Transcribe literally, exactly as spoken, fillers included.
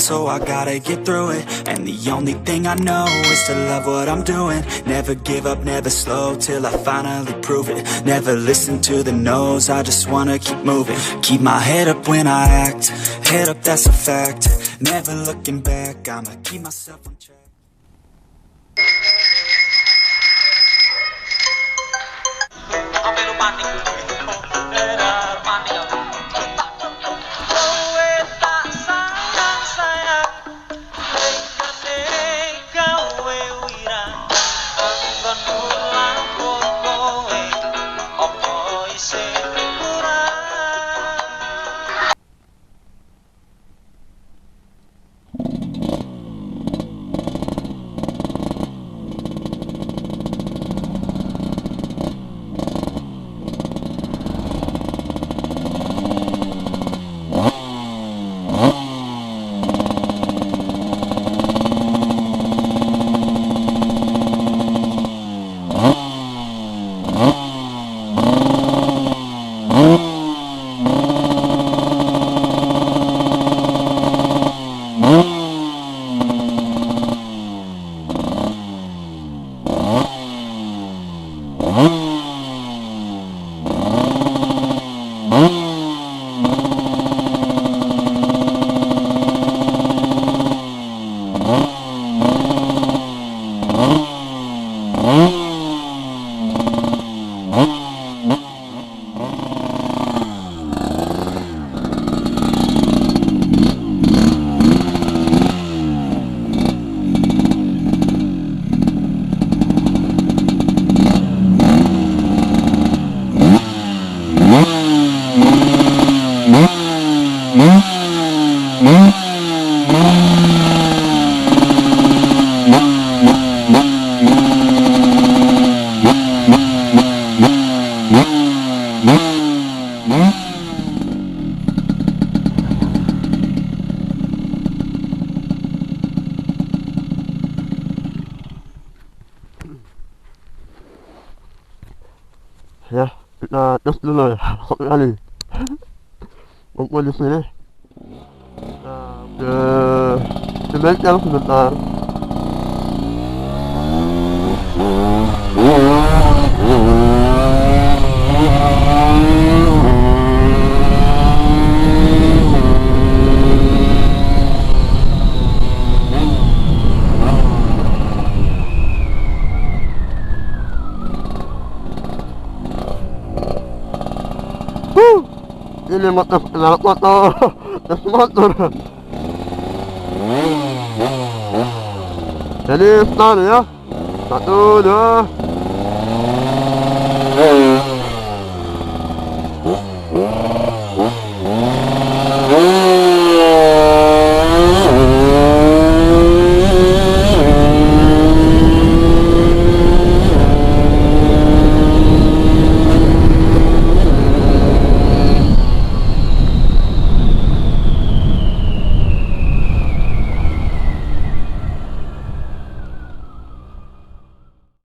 So I gotta get through it. And the only thing I know is to love what I'm doing. Never give up, never slow till I finally prove it. Never listen to the no's, I just wanna keep moving. Keep my head up when I act, head up, that's a fact. Never looking back, I'ma keep myself on track. Ya, kita tes dulu ya. Satu kali. Kumpul di sini. Nah, ke sebentar, sebentar. Huh. Ini motor, kenapa motor? Tes motor. Jadi, start ya. Satu, dua.